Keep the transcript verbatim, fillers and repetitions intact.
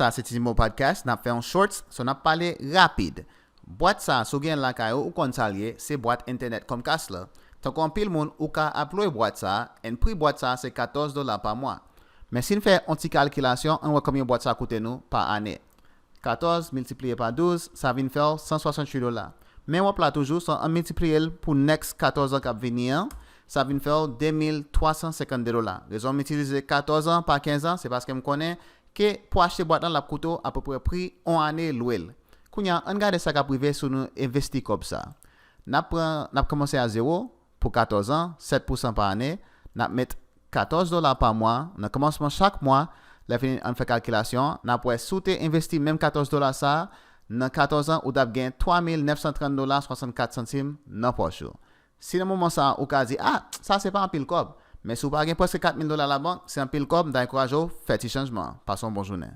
Sa se Tizimo Podcast, n ap fè yon shorts, so n ap pale rapid. Bwat sa, si w gen l lakay ou, ou konn sa l ye, se bwat entènèt Comcast la. Tankou anpil moun, ou ka ap lwe bwat sa, and pri bwat sa se katòz dola pa mwa. Men si n fè yon ti kalkilasyon, ann wè konbyen bwat sa koute nou pa ane. Katòz miltipliye pa douz, sa vin fè w san swasanntuit dola. Men w ap la toujou, so ann miltipliye l pou next katòz an k ap vini an, sa vin fè w de mil twa san senkannde dola. Rezon m itilize katòz an pa kenz an, se paske m konnen ke pou achte bwat lan, l ap koute w apeprè pri yon ane lwe l. Kounye a, ann gade sa k ap rive si nou envesti kòb sa. N ap pran, n ap kòmanse a zewo pou katòz an, sèt pousan pa ane, n ap met katòz dola pa mwa nan kòmansman chak mwa. Lè fini, ann fè kalkilasyon, n ap wè si w te envesti menm katòz dola sa, nan katòz an, ou t ap gen twa mil nèf san trant dola swasannkat santim nan pòch ou. Si nan moman sa a, ou ka di, "Ah, sa se pa anpil kòb." Men si w pa gen prèske kat mil dola labank, se anpil kòb, m ta ankouraje w fè ti chanjman an. Pase yon bon jounen.